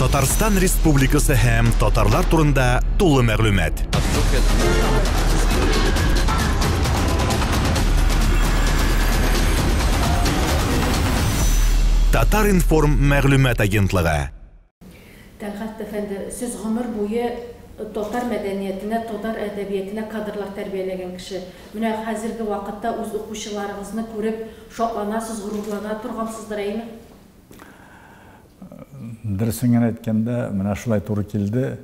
Татарстан Республикасы һәм татарлар турында тулы мәгълүмат. Татар-информ мәгълүмат агентлыгы. Тәлгать әфәнде, сез гомер буе татар мәдәниятенә, татар әдәбиятенә кадрлар тәрбияләгән кеше. Менә хәзерге вакытта үз укучыларыгызны күреп шатланасыз, горурлана торгансыздыр, әйеме? Дөресен генә әйткәндә, менә шулай туры килде.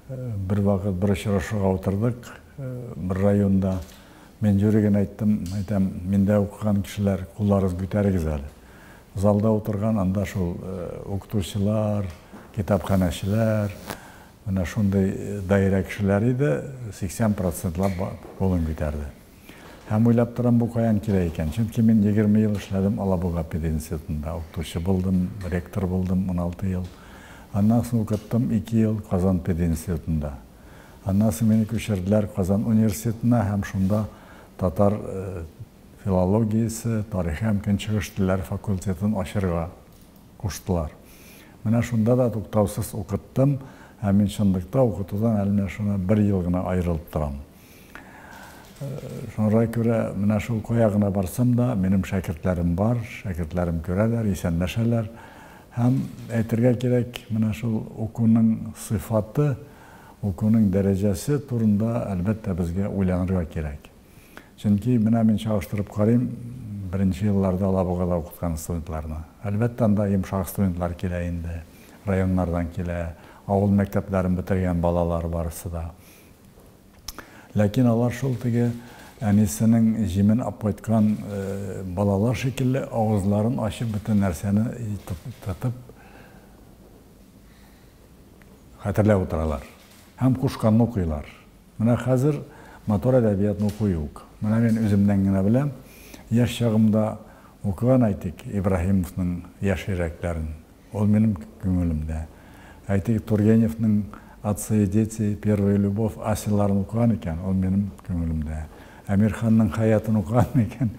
Бервакыт бер очрашуга утырдык, бер районда. Мин юри генә әйттем, әйтәм, миндә укыган кешеләр, кулларыгыз күтәрегез әле. Залда утырган анда шул укытучылар, китапханәчеләр, менә шундый даирә кешеләр иде, 80 процентлап кулын күтәрде. Һәм уйлап торам, бу каян килә икән? Чөнки мин 20 ел эшләдем Алабуга пединститутында, укытучы булдым, ректор булдым 16 ел. Аннан соң укыттым 2 ел Казан пединститутында. Аннан соң мине күчерделәр Казан университетына һәм шунда татар филологиясе, тарихы һәм көнчыгыш телләре факультетын ачырга куштылар. Менә шунда да туктаусыз укыттым, һәм мин чынлыкта укытудан әле менә шуны бер ел гына аерылып торам. Шуңа күрә менә шул кая гына барсам да, минем шәкертләрем бар, шәкертләрем күрәләр, исәнләшәләр. Һәм әйтергә кирәк, менә шул укуның сыйфаты, укуның дәрәҗәсе турында, әлбәттә, безгә уйланырга кирәк. Чөнки менә мин чагыштырып карыйм, беренче елларда Алабугада укыткан студентларны. Әлбәттә, анда йомшак студентлар килә инде, районнардан килә, авыл мәктәпләрен бетергән балалар барысы да. Ләкин алар шул теге әнисенең җимен алып кайткан балалар шикелле авызларын ачып бөтен нәрсәне тотып хәтерләп утыралар. Һәм кушканны укыйлар. Менә хәзер матур әдәбиятны уку юк. Менә мин үземнән генә беләм, яшь чагымда укыган, әйтик, Ибраһимовның Яшь йөрәкләрен. Ул минем күңелемдә. Әйтик, Тургеневның Отцы и дети, Первая любовь, Асяларын укыган икән, ул минем күңелемдә. Әмирханның Хәятын укыган икән,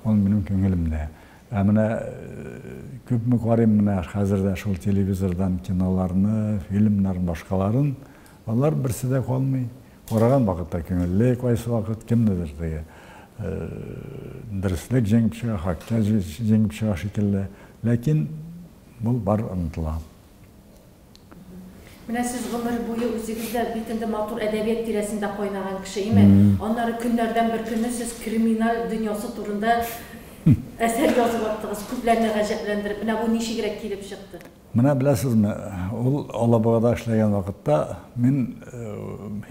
ул минем күңелемдә. Ә менә күпме карыйм менә хәзер дә шул телевизордан киноларны, фильмнарын, башкаларын, Алар берсе дә калмый. Караган вакытта күңелле, кайсы вакыт кемнедер теге дөреслек җиңеп чыга, хакка җиңеп чыга шикелле. Ләкин бу бар онытыла. Менә сез гомер буе үзегез дә бит инде матур әдәбият тирәсендә кайнаган кеше, име? Аннары көннәрдән бер көнне сез криминаль дөньясы турында әсәр язып аттыгыз, күпләрне гаҗәпләндереп. Менә бу ничегрәк килеп чыкты? Менә беләсезме, ул Алабугада эшләгән вакытта мин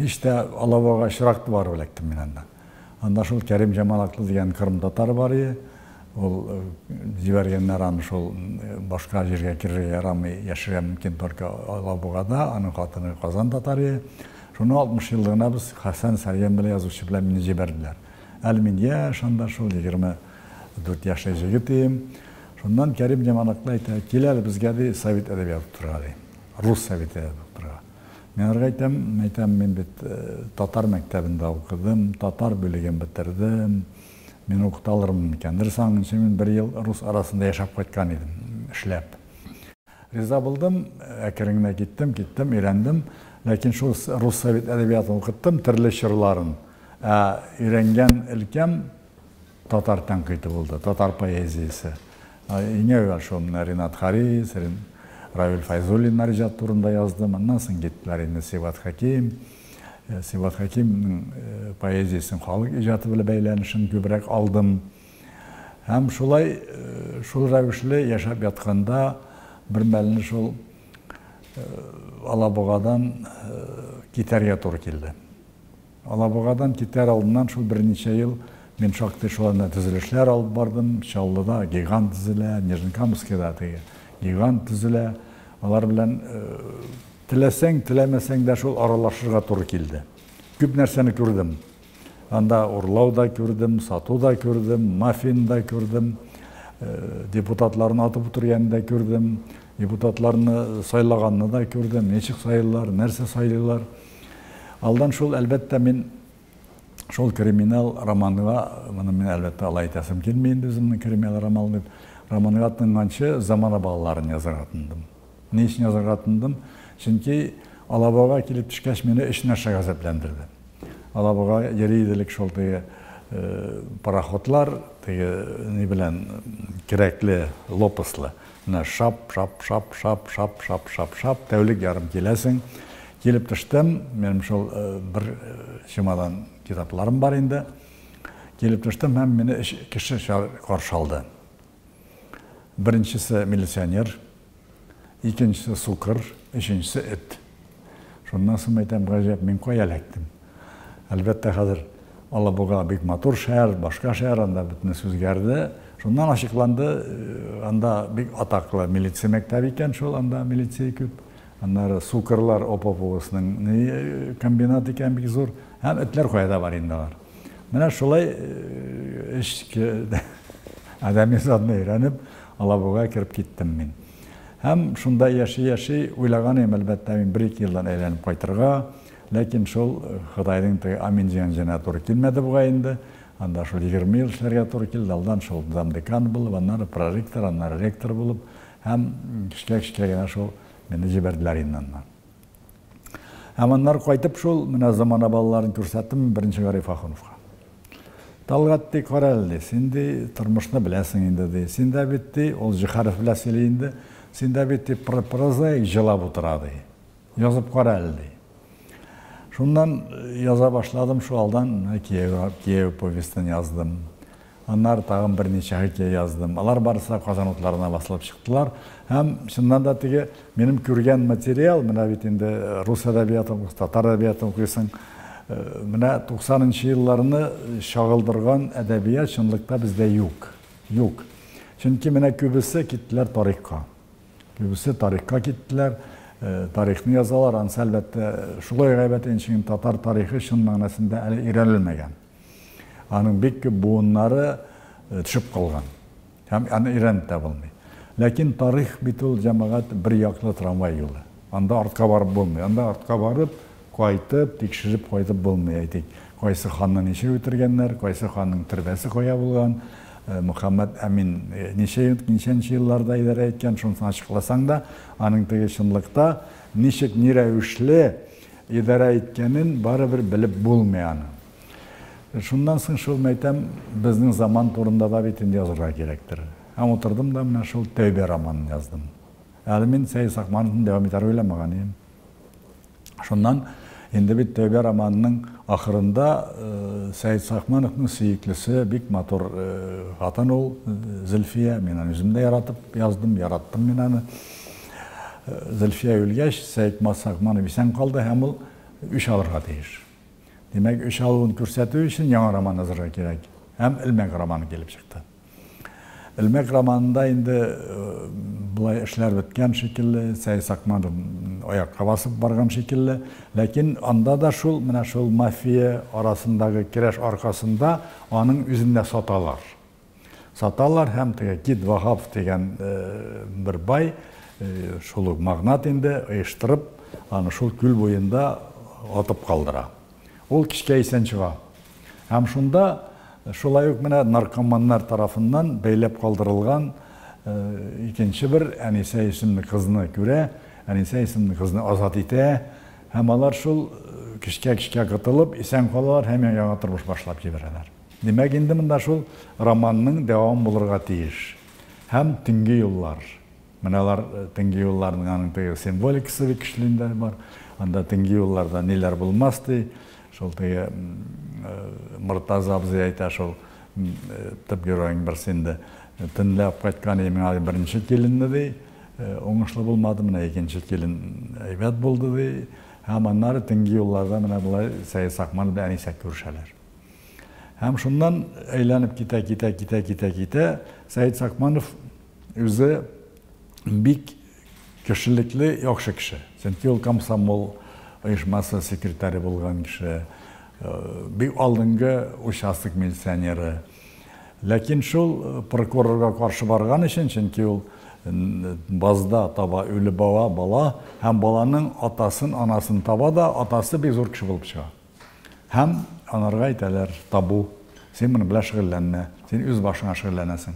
һич тә Алабугага очрак барып эләктем мин анда. Анда шул Кәрим Җамалаклы дигән кырым татары бар иде. Ул җибәргәннәр аны шул башка җиргә керергә ярамый, яшәргә мөмкин только Алабугада, аның хатыны Казан татары иде. Шуның 60 еллыгына без Хәсән Сәргән белән язучы белән мине җибәрделәр. Әле мин яшь анда шул 24 яшьлек җегет идем. Шуннан Кәрим Яманаклы әйтә, кил әле безгә, ди, совет әдәбияты укытырга, ди. Рус совет әдәбияты укытырга. Мин аларга әйтәм, әйтәм, мин бит татар мәктәбендә укыдым, татар бүлеген бетердем, мин укыта алырмын микән? Дөрес аңынча, мин бер ел рус арасында яшәп кайткан идем, эшләп. Риза булдым, әкрен генә киттем, киттем, өйрәндем. Ләкин шул рус совет әдәбиятын укыттым, төрле чорларын. Ә өйрәнгән өлкәм татар тәнкыйте булды, татар поэзиясе. Иң әүвәл шул менә Ренат Харис, Равил Фәйзуллиннар иҗат турында яздым. Аннан соң киттеләр инде Сибгат Хәким. Сибгат Хәкимнең поэзиясен халык иҗаты белән бәйләнешен күбрәк алдым. Һәм шулай шул рәвешле яшәп ятканда бер мәлне шул Алабугадан китәргә туры килде. Алабугадан китәр алдыннан шул берничә ел мин шактый шул анда төзелешләр алып бардым. Чаллыда гигант төзелә, Нижнекамскида теге гигант төзелә. Алар белән теләсәң, теләмәсәң дә шул аралашырга туры килде. Күп нәрсәне күрдем. Анда урлау да күрдем, сату да күрдем, мафияны да күрдем, депутатларны атып үтергәнне дә күрдем, депутатларны сайлаганны да күрдем, ничек сайлыйлар, нәрсә сайлыйлар. Алдан шул, әлбәттә, мин шул криминал романга, моны мин, әлбәттә, алай әйтәсем килми инде үземнең криминал роман дип, романга тынганчы Замана балаларын язарга тындым. Ни өчен язарга тотындым? Чөнки Алабугага килеп төшкәч, мине өч нәрсә гаҗәпләндерде. Алабуга йөри иде элек шул теге пароходлар, теге ни белән кирәкле лопаслы. Менә шап, шап, шап, шап, шап, шап, шап, шап, тәүлек ярым киләсең. Килеп төштем, минем шул бер чемодан китапларым бар инде. Килеп төштем һәм мине өч кеше каршы алды. Беренчесе милиционер, икенчесе сукыр, өченчесе эт. Шуннан соң әйтәм, гаҗәп, мин кая эләктем? Әлбәттә, хәзер Алабуга бик матур шәһәр, башка шәһәр, анда бөтенесе үзгәрде. Шуннан ачыкланды, анда бик атаклы милиция мәктәбе икән шул, анда милиция күп. Аннары сукырлар ОПОПОсының ни комбинат икән бик зур. Һәм этләр кая да бар инде алар. Менә шулай эчке адәми затны өйрәнеп, Алабуга кереп киттем мин. Һәм шунда яши-яши уйлаган идем, әлбәттә, мин бер-ике елдан әйләнеп кайтырга. Ләкин шул Ходайның теге амин дигән җиренә туры килмәде бугай инде. Анда шул 20 ел эшләргә туры килде. Алдан шул замдекан булып, аннары проректор, аннары ректор булып һәм кечкенә-кечкенә генә шул мине җибәрделәр инде аннан. Һәм аннары кайтып шул менә замана балаларын күрсәттем беренче Гариф Ахуновка. Талгат ди, кара әле, ди, син ди тормышны беләсең инде ди. Син дә бит ди, ул Җихаров белән сөйли инде. Син дә бит ди прозаик җылап утыра ди. Язып кара әле ди. Шуннан яза башладым, шул алдан кияү, кияү повестен яздым. Аннары тагын берничә хикәя яздым. Алар барысы да Казан утларына басылып чыктылар. Һәм чыннан да теге минем күргән материал, менә бит инде рус әдәбиятын укыйсың, татар әдәбиятын укыйсың, менә 90 нчы елларны чагылдырган әдәбият чынлыкта бездә юк. Юк. Чөнки менә күбесе киттеләр тарихка. Күбесе тарихка киттеләр, тарихны язалар. Анысы, әлбәттә, шулай гайбәт инде, чөнки татар тарихы чын мәгънәсендә әле өйрәнелмәгән. Аның бик күп буыннары төшеп калган. Һәм аны өйрәнеп тә булмый. Ләкин тарих бит ул, җәмәгать, бер яклы трамвай юлы. Анда артка барып булмый. Анда артка барып, кайтып, тикшереп кайтып булмый. Әйтик, кайсы ханны ничек үтергәннәр, кайсы ханның төрбәсе кая булган, Мөхәммәд Әмин ничә, ничәнче елларда идарә иткән, шунысын ачыкласаң да, аның теге чынлыкта ничек, ни рәвешле идарә иткәнен барыбер белеп булмый аны. Шуннан соң шул, мәйтәм, безнең заман турында да бит инде язырга кирәктер. Һәм утырдым да менә шул Тәүбә романын яздым. Әле мин Сәет Сакмановны дәвам итәргә уйламаган идем. Шуннан инде бит Тәүбә романының ахырында Сәет Сакмановның сөеклесе, бик матур хатын ул, Зөлфия. Мин аны үзем дә яратып яздым, яраттым мин аны. Зөлфия үлгәч, Сәет Сакманов исән калды һәм ул үч алырга тиеш. Димәк, үч алуын күрсәтү өчен яңа роман язарга кирәк. Һәм Элмәк романы килеп чыкты. Элмәк романында инде болай эшләр беткән шикелле, Сәет Сакманов аякка басып барган шикелле, ләкин анда да шул, менә шул мафия арасындагы көрәш аркасында аның үзен дә саталар. Саталар һәм теге Кит Ваһапов дигән бер бай, шул ук магнат инде, оештырып, аны шул күл буенда атып калдыра. Ул кичкә исән чыга. Һәм шунда шулай ук менә наркоманнар тарафыннан бәйләп калдырылган икенче бер Әнисә исемле кызны күрә, Әнисә исемле кызны азат итә һәм алар шул көчкә-көчкә котылып, исән калалар һәм яңа тормыш башлап җибәрәләр. Димәк, инде монда шул романның дәвамы булырга тиеш. Һәм Төнге юллар. Менә алар төнге юлларның аның теге символикасы бик көчле инде бар. Анда төнге юлларда ниләр булмас ди. Шул теге Мортаза абзый әйтә шул төп геройның берсе инде. Төнлә алып кайткан иде миңа беренче киленне ди. Уңышлы булмады, менә икенче килен әйбәт булды ди. Һәм аннары төнге юлларда менә болай Сәет Сакман белән Әнисә күрешәләр. Һәм шуннан әйләнеп китә, китә, китә, китә, китә. Сәет Сакманов үзе бик кешелекле, яхшы кеше. Чөнки ул комсомол оешмасы секретаре булган кеше, бик алдынгы участок милиционеры. Ләкин шул прокурорга каршы барган өчен, чөнки ул базда таба үле бала, бала һәм баланың атасын, анасын таба да, атасы бик зур кеше булып чыга. Һәм анарга әйтәләр, табу, син моның белән шөгыльләнмә, син үз башыңа шөгыльләнәсең.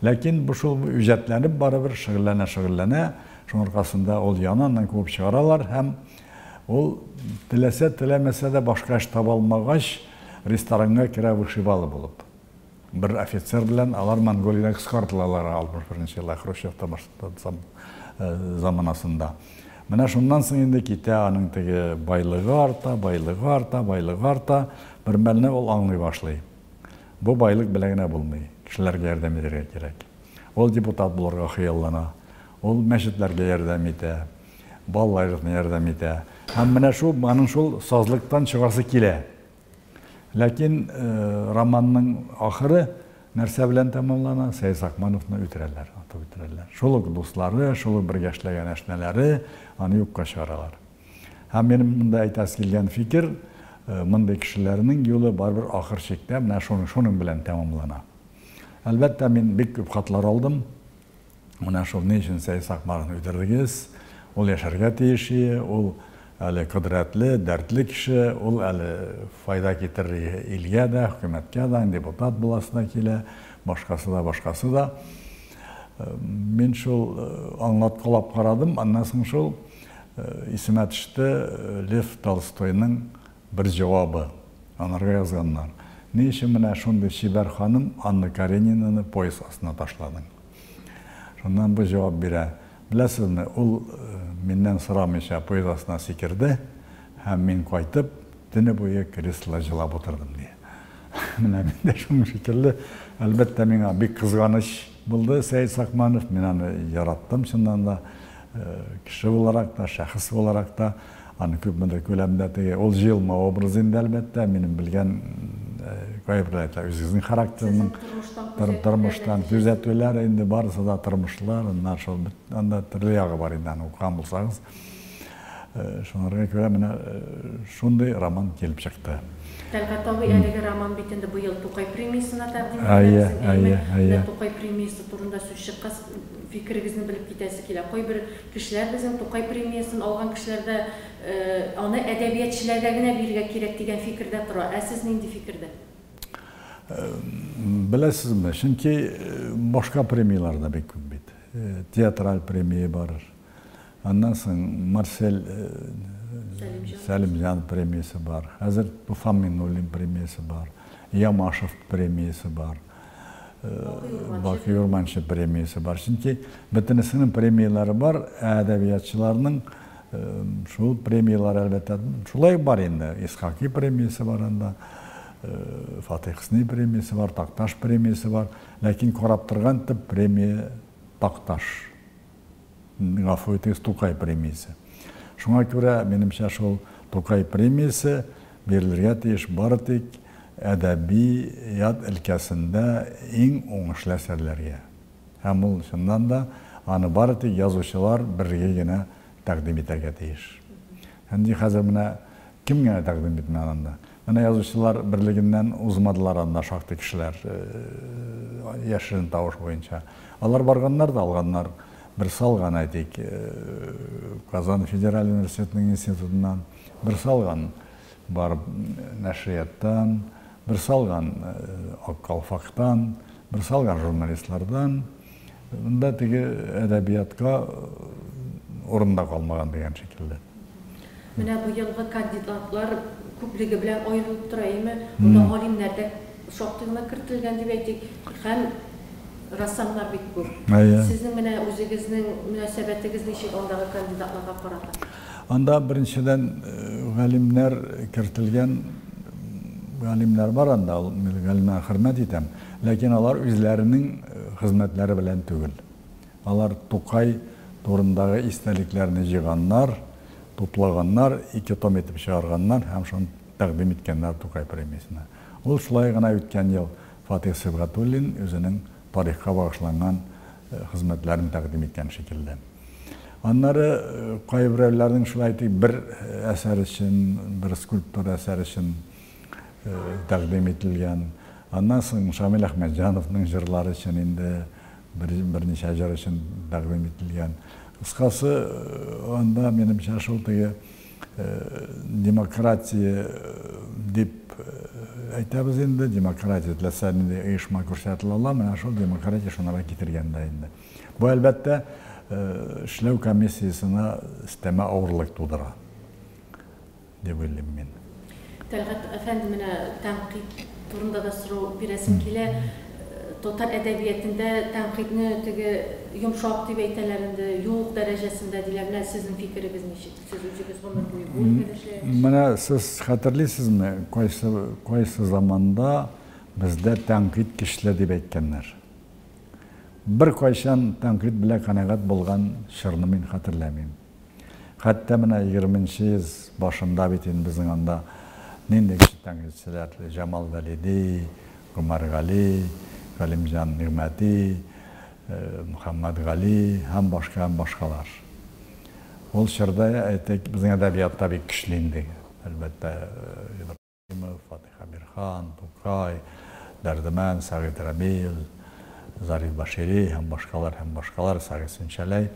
Ләкин бу шул үҗәтләнеп барыбер шөгыльләнә, шөгыльләнә. Шуның аркасында ул яна, аннан куып чыгаралар һәм ул теләсә теләмәсә дә башка эш таба алмагач, ресторанга керә вышибалы булып. Бер офицер белән алар Монголиядән кыскартылалар 61 елда Хрущев заманасында. Менә шуннан соң инде китә аның теге байлыгы арта, байлыгы арта, байлыгы арта. Бер мәлне ул аңлый башлый. Бу байлык белән генә булмый, кешеләргә ярдәм итәргә кирәк. Ул депутат булырга хыяллана, ул мәчетләргә ярдәм итә, балалар йортына ярдәм итә. Һәм менә шул аның шул сазлыктан чыгасы килә. Ләкин романның ахыры нәрсә белән тәмамлана? Сәет Сакмановны үтерәләр, атып үтерәләр. Шул ук дуслары, шул ук бергә эшләгән әшнәләре аны юкка чыгаралар. Һәм минем монда әйтәсе килгән фикер, мондый кешеләрнең юлы барыбер ахыр чиктә менә шуның, шуның белән тәмамлана. Әлбәттә, мин бик күп хатлар алдым. Менә шул ни өчен Сәет Сакмаровны үтердегез? Ул яшәргә тиеш ие, ул әле кодрәтле, дәртле кеше, ул әле файда китерер илгә дә, хөкүмәткә дә, депутат буласы да килә, башкасы да, башкасы да. Мин шул аңлаткалап карадым, аннан соң шул исемә төште Лев Толстойның бер җавабы. Анарга язганнар. Ни өчен менә шундый чибәр ханым Анна Каренинаны поезд астына ташладың? Шуннан бу җавап бирә. Беләсезме, ул миннән сорамыйча поезд астына сикерде, һәм мин кайтып, төне буе креслода җылап утырдым, ди. Менә мин дә шуның шикелле, әлбәттә, миңа бик кызганыч булды Сәет Сакманов, мин аны яраттым чыннан да, кеше буларак та, шәхес буларак та. Аны күпмедер күләмдә теге, ул җыелма образ инде, әлбәттә, минем белгән кайберләр әйтә, үзегезнең характерның тормыштан күзәтүләр инде барысы да тормышлар, аннан шул анда төрле ягы бар инде, аны укыган булсагыз. Шуңарга күрә менә шундый роман килеп чыкты. Тәлгать абый, әлеге роман бит инде быел Тукай премиясенә тәкъдим ителә. Әйе, әйе. Тукай премиясе турында сүз чыккач, фикерегезне белеп китәсе килә. Кайбер кешеләр безнең Тукай премиясен алган кешеләр дә аны әдәбиятчеләргә генә бирергә кирәк дигән фикердә тора. Ә сез нинди фикердә? Беләсезме, чөнки башка премияләр дә бик күп бит. Театраль премия бар. Аннан соң Марсель Сәлимҗан премиясе бар. Хәзер Туфан Миңнуллин премиясе бар. Ямашев премиясе бар. Бакый Урманче премиясе бар. Чөнки бөтенесенең премияләре бар, ә әдәбиятчыларның шул премияләре әлбәттә шулай бар инде. Исхаки премиясе бар анда, Фатих Хөсни премиясе бар, Такташ премиясе бар. Ләкин карап торган төп премия Такташ. Гафу итегез, Тукай премиясе. Шуңа күрә, минемчә, шул Тукай премиясе бирелергә тиеш бары тик әдәбият өлкәсендә иң уңышлы әсәрләргә. Һәм ул чыннан да аны бары тик язучылар берлеге генә тәкъдим итәргә тиеш. Инде хәзер менә кем генә тәкъдим итми анда? Менә язучылар берлегеннән узмадылар анда шактый кешеләр яшерен тавыш буенча. Алар барганнар да алганнар. Бер салган, әйтик, Казан федераль университетының институтыннан, бер салган барып нәшрияттан, бер салган Ак калфактан, бер салган журналистлардан. Монда теге әдәбиятка урын да калмаган дигән шикелле. Менә быелгы кандидатлар күплеге белән аерылып тора, әйеме? Монда галимнәр дә шактый гына кертелгән дип әйтик, һәм рәссамнар бик күп. Сезнең менә үзегезнең мөнәсәбәтегез ничек андагы кандидатларга карата? Анда беренчедән галимнәр кертелгән, галимнәр бар анда, мин галимнәрне хөрмәт итәм, ләкин алар үзләренең хезмәтләре белән түгел. Алар Тукай турындагы истәлекләрне җыйганнар, туплаганнар, ике том итеп чыгарганнар һәм шуны тәкъдим иткәннәр Тукай премиясенә. Ул шулай гына үткән ел Фатих Сибгатуллин үзенең тарихка багышланган хезмәтләрен тәкъдим иткән шикелле. Аннары кайберәүләрнең шулай итеп бер әсәр өчен, бер скульптура әсәр өчен тәкъдим ителгән. Аннан соң Шамил Әхмәтҗановның җырлары өчен инде берничә җыр өчен тәкъдим ителгән. Кыскасы, анда минемчә шул теге демократия дип әйтәбез инде, демократия теләсә нинди оешма күрсәтелә ала, менә шул демократия шунара китергән дә инде. Бу әлбәттә Эшләү комиссиясенә өстәмә авырлык тудыра, дип уйлыйм мин. Тәлгать әфәнде, менә тәнкыйть турында да сорау бирәсем килә. Татар әдәбиятендә тәнкыйтьне теге йомшак дип әйтәләр инде, юк дәрәҗәсендә диләр. Менә сезнең фикерегез ничек? Сез үзегез гомер буе бу өлкәдә эшләгән кеше. Менә сез хәтерлисезме, кайсы, кайсы заманда бездә тәнкыйть көчле дип әйткәннәр? Беркайчан тәнкыйть белән канәгать булган чорны мин хәтерләмим. Хәтта менә егерменче йөз башында бит инде безнең анда нинди көчле тәнкыйтьчеләр, Җамал Вәлиди, Гомәр Гали, Галимҗан Нигъмәти, Мөхәммәт Гали һәм башка һәм башкалар. Ул чорда, әйтик, безнең әдәбият та бик көчле инде, әлбәттә. Фатих Әмирхан, Тукай, Дәрдемәнд, Сәгыйть Рәмиев, Зариф Башири һәм башкалар һәм башкалар, Сәгыйть Сүнчәләй.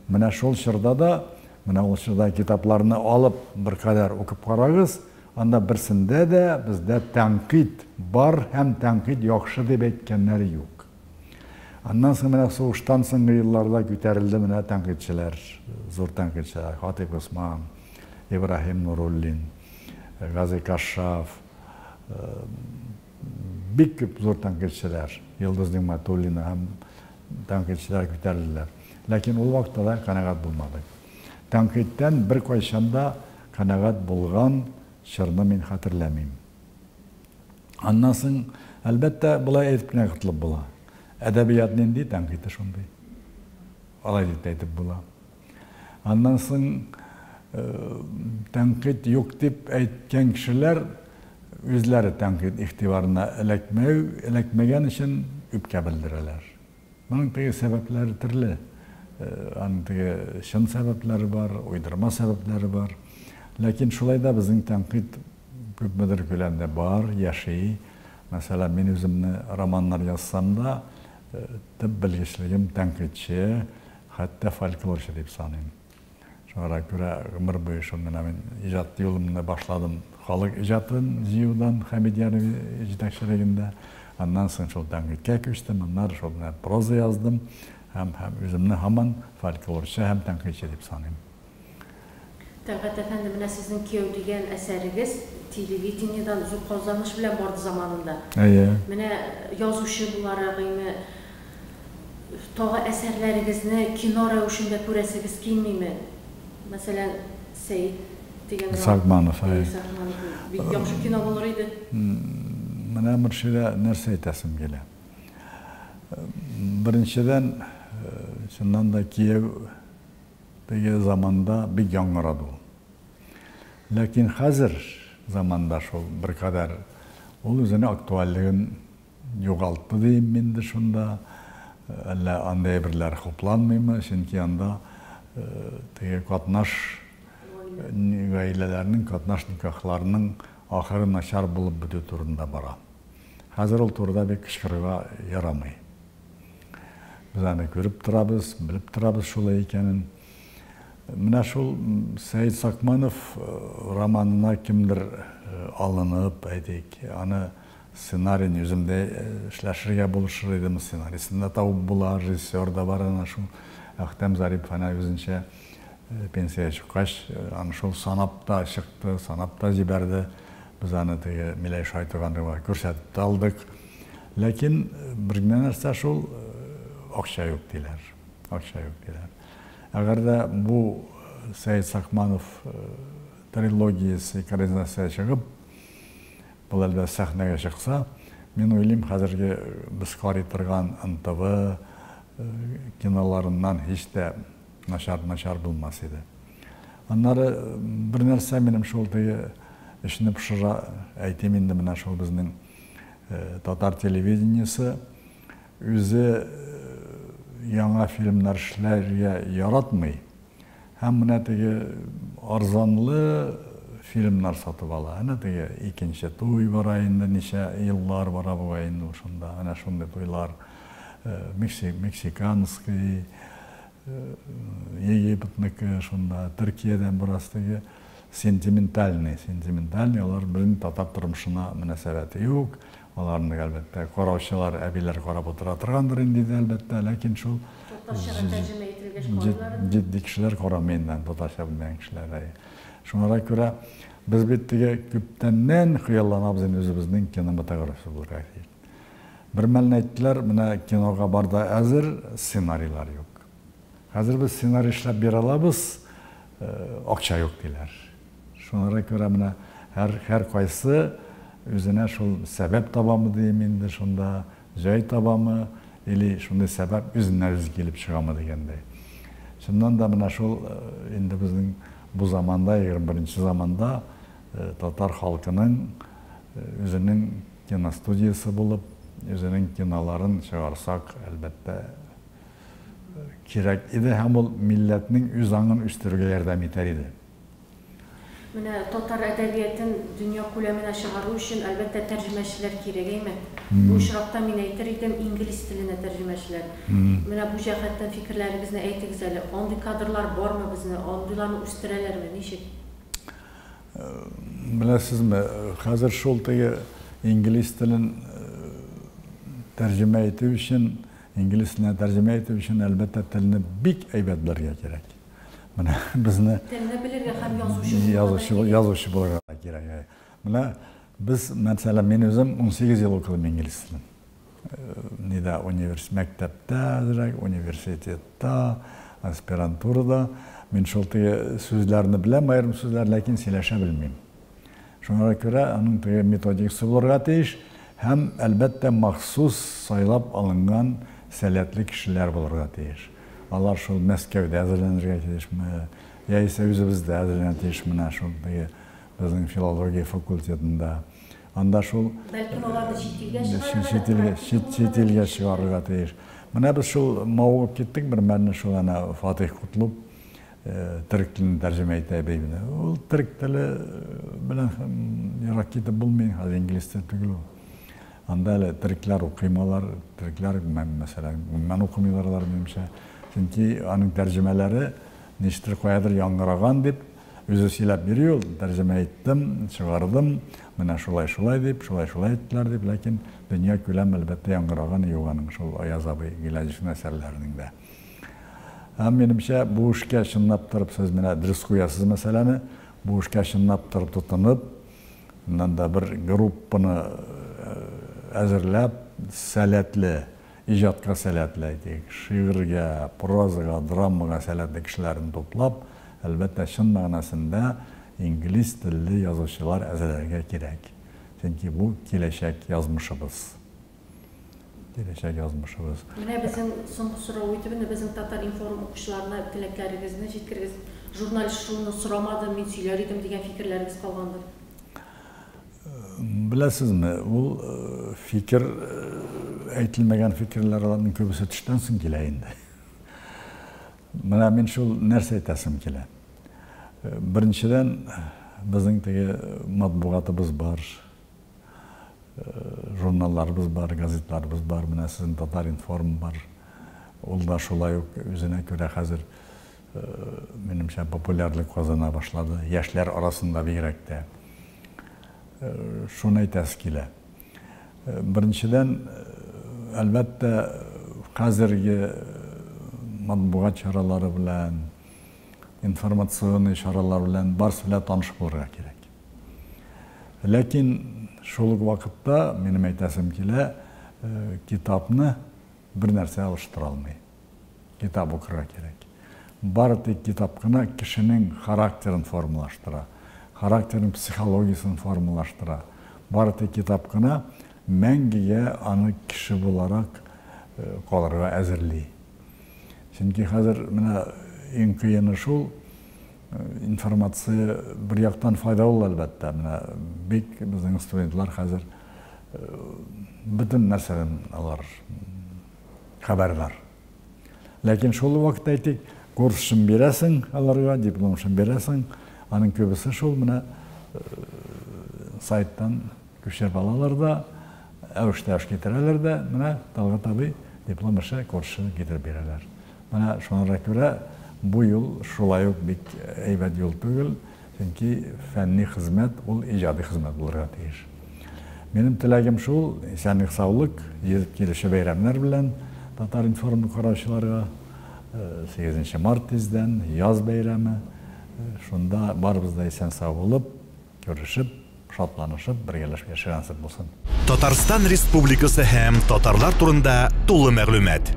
Менә шул чорда да, менә ул чорда китапларны алып беркадәр укып карагыз, анда берсендә дә бездә тәнкыйть бар һәм тәнкыйть яхшы дип әйткәннәре юк. Аннан соң менә сугыштан соңгы елларда күтәрелде менә тәнкыйтьчеләр, зур тәнкыйтьчеләр, Хатыйп Госман, Ибраһим Нуруллин. Гази Кашшаф, бик күп зур тәнкыйтьчеләр, Йолдыз Нигъмәтуллина һәм тәнкыйтьчеләр күтәрелделәр. Ләкин ул вакытта да канәгать булмадык. Тәнкыйтьтән беркайчан да канәгать булган чорны мин хәтерләмим. Аннан соң, әлбәттә, болай әйтеп кенә котылып була. Әдәбият нинди, тәнкыйте шундый. Алай дип тә әйтеп була. Аннан соң тәнкыйть юк дип әйткән кешеләр үзләре тәнкыйть игътибарына эләкмәү, эләкмәгән өчен үпкә белдерәләр. Моның теге сәбәпләре төрле. Аның теге чын сәбәпләре бар, уйдырма сәбәпләре бар. Ләкин шулай да безнең тәнкыйть күпмедер күләмдә бар, яши. Мәсәлән, мин үземне романнар язсам да, төп белгечлегем тәнкыйтьче, Хәтта фольклорчы дип саныйм. Шуңа күрә гомер буе шул менә мин иҗат юлымны башладым халык иҗатын җыюдан Хәмит Ярый җитәкчелегендә. Аннан соң шул тәнкыйтькә күчтем, аннары шул менә проза яздым һәм һәм үземне һаман фольклорчы һәм тәнкыйтьче дип саныйм. Тәлгать әфәнде, менә сезнең Кияү дигән әсәрегез телевидениедән зур казаныш белән барды заманында. Әйе. Менә язучы буларак име, тагы әсәрләрегезне кино рәвешендә күрәсегез килмиме? Мәсәлән, Сәет дигән роман. Сагманов, әйе. Әйе, Сагманов. Бик яхшы кино булыр иде. Менә, Мөршидә, нәрсә әйтәсем килә. Беренчедән, чыннан да кияү Теге заманда бик яңгырады ул. Ләкин хәзер заманда шул беркадәр ул үзенең актуальлеген югалтты диим мин инде шунда. Әллә андый әйберләр хупланмыймы, чөнки анда теге катнаш гаиләләрнең, катнаш никахларның ахыры начар булып бетү турында бара. Хәзер ул турыда бик кычкырырга ярамый. Без аны күреп торабыз, белеп торабыз шулай икәнен. Менә шул Сәет Сакманов романына кемдер алынып, әйтик, аны сценарийны үзем дә эшләшергә булышыр идем, сценарийсын да табып була, режиссер да бар әнә шул. Әхтәм Зарипов әнә үзенчә пенсиягә чыккач, аны шул санап та чыкты, санап та җибәрде. Без аны теге Миләүшә Айтуганова күрсәтеп тә алдык. Ләкин бер генә нәрсә шул, акча юк диләр. Акча юк диләр. Әгәр дә бу Сәет Сакманов трилогиясе экранизация чыгып, был әлбәттә сәхнәгә чыкса, мин уйлыйм, хәзерге без карый торган НТВ киноларыннан һич тә начар начар булмас иде. Аннары бер нәрсә минем шул теге эчне пошыра, әйтим инде менә шул безнең Татар телевидениесе үзе яңа фильмнар эшләргә яратмый һәм менә теге арзанлы фильмнар сатып ала. Әнә теге икенче туй бара инде, ничә еллар бара бугай инде ул шунда. Әнә шундый туйлар. Мексиканский, Египетнеке шунда, Төркиядән бераз теге сентиментальный, сентиментальный, алар безнең татар тормышына мөнәсәбәте юк. Аларны, әлбәттә, караучылар, әбиләр карап утыра торгандыр инде, әлбәттә, ләкин шул Татарчага тәрҗемә ителгән. кергәч карыйлар. Җитди кешеләр карамый инде татарча белмәгән кешеләр. Шуңа күрә без бит теге күптәннән хыялланабыз инде үзебезнең кинематография булырга дип. Бер мәлне әйттеләр, менә кинога бар да әзер, сценарийлар юк. Хәзер без сценарий эшләп бирә алабыз, акча юк диләр. Шуңа күрә менә һәр кайсы үзенә шул сәбәп табамы дим инде шунда, җай табамы, или шундый сәбәп үзеннән үзе килеп чыгамы дигәндәй. Чыннан да менә шул инде безнең бу заманда, 21 заманда татар халкының үзенең киностудиясе булып, үзенең киноларын чыгарсак, әлбәттә, кирәк иде һәм ул милләтнең үз аңын үстерергә ярдәм итәр иде. Менә татар әдәбиятын дөнья күләменә чыгару өчен, әлбәттә, тәрҗемәчеләр кирәк, әйме? Бу очракта мин әйтер идем, инглиз теленә тәрҗемәчеләр. Менә бу җәһәттән фикерләрегезне әйтегез әле. Андый кадрлар бармы безне? Андыйларны үстерәләрме? Ничек? Беләсезме, хәзер шул теге инглиз телен тәрҗемә итү өчен, инглиз теленә тәрҗемә итү өчен, әлбәттә, телне бик әйбәт белергә кирәк. Менә безне телне белергә һәм язучы язучы булырга кирәк. Менә без, мәсәлән, мин үзем 18 ел укыдым инглиз телен. Нидә университет мәктәптә, әзрәк университетта, аспирантурада мин шул теге сүзләрне беләм, аерым сүзләр, ләкин сөйләшә белмим. Шуңа күрә аның теге методикасы булырга тиеш һәм, әлбәттә, махсус сайлап алынган сәләтле кешеләр булырга тиеш. Алар шул Мәскәүдә әзерләнергә тиешме, яисә үзебездә әзерләнергә тиеш менә шул теге безнең филология факультетында. Анда шул бәлкем аларны чит илгә чит илгә чыгарырга тиеш. Менә без шул мавыгып киттек бер мәлне шул әнә Фатих Кутлуп төрек телен тәрҗемә итә бит. Ул төрек теле белән ерак китеп булмый, хәзер инглиз теле түгел ул. Анда әле төрекләр укыймалар, төрекләр, мәсәлән, гомумән укымыйлар алар, минемчә. Чөнки аның тәрҗемәләре ничектер каядыр яңгыраган дип, үзе сөйләп йөри ул, тәрҗемә иттем, чыгардым, менә шулай-шулай дип, шулай-шулай иттеләр дип, ләкин дөнья күләм, әлбәттә, яңгыраган юк аның шул Аяз абый Гыйләҗевнең әсәрләренең дә. Һәм минемчә, бу эшкә чынлап торып, сез менә дөрес куясыз мәсьәләне, бу эшкә чынлап торып тотынып, моннан да бер группаны әзерләп, сәләтле, иҗатка сәләтле, әйтик, шигырьгә, прозага, драмага сәләтле кешеләрне туплап, әлбәттә, чын мәгънәсендә инглиз телле язучылар әзерләргә кирәк. Чөнки бу киләчәк язмышыбыз. Киләчәк язмышыбыз. Менә безнең соңгы сорау итеп инде безнең Татар-информ укучыларына теләкләрегезне җиткерегез. Журналист шуны сорамады, мин сөйләр идем дигән фикерләрегез калгандыр. Беләсезме, ул фикер әйтелмәгән фикерләр аларның күбесе төштән соң килә инде. Менә мин шул нәрсә әйтәсем килә. Беренчедән, безнең теге матбугатыбыз бар, журналларыбыз бар, газетларыбыз бар, менә сезнең Татар-информ бар. Ул да шулай ук үзенә күрә хәзер, минемчә, популярлык казана башлады, яшьләр арасында бигрәк тә. Шуны әйтәсе килә. Беренчедән, әлбәттә, хәзерге матбугат чаралары белән, информационный чаралар белән барысы белән таныш булырга кирәк. Ләкин шул ук вакытта минем әйтәсем килә, китапны бер нәрсә алыштыра алмый. Китап укырга кирәк. Бары тик китап кына кешенең характерын формалаштыра, характерның психологиясен формалаштыра. Бары тик китап кына мәңгегә аны кеше буларак калырга әзерли. Чөнки хәзер менә иң кыены шул, информация бер яктан файдалы әлбәттә. Менә бик безнең студентлар хәзер бөтен нәрсәдән алар хәбәрдар. Ләкин шул вакытта әйтик, курсын бирәсең аларга, дипломсын бирәсең, аның күбесе шул менә сайттан күчереп алалар да, әвеш-тәвеш китерәләр дә, менә Талгат абый диплом эше курсын китереп бирәләр. Менә шуңа күрә бу юл шулай ук бик әйбәт юл түгел, чөнки фәнни хезмәт ул иҗади хезмәт булырга тиеш. Минем теләгем шул, исәнлек, саулык, җитеп килүче бәйрәмнәр белән Татар-информ караучыларга, 8 март тиздән, яз бәйрәме. Шунда барыбыз да исән-сау булып, күрешеп, шатланышып, бергәләшеп яшәргә насыйп булсын. Татарстан Республикасы һәм татарлар турында тулы мәгълүмат.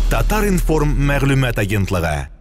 Татар-информ мәгълүмат агентлыгы.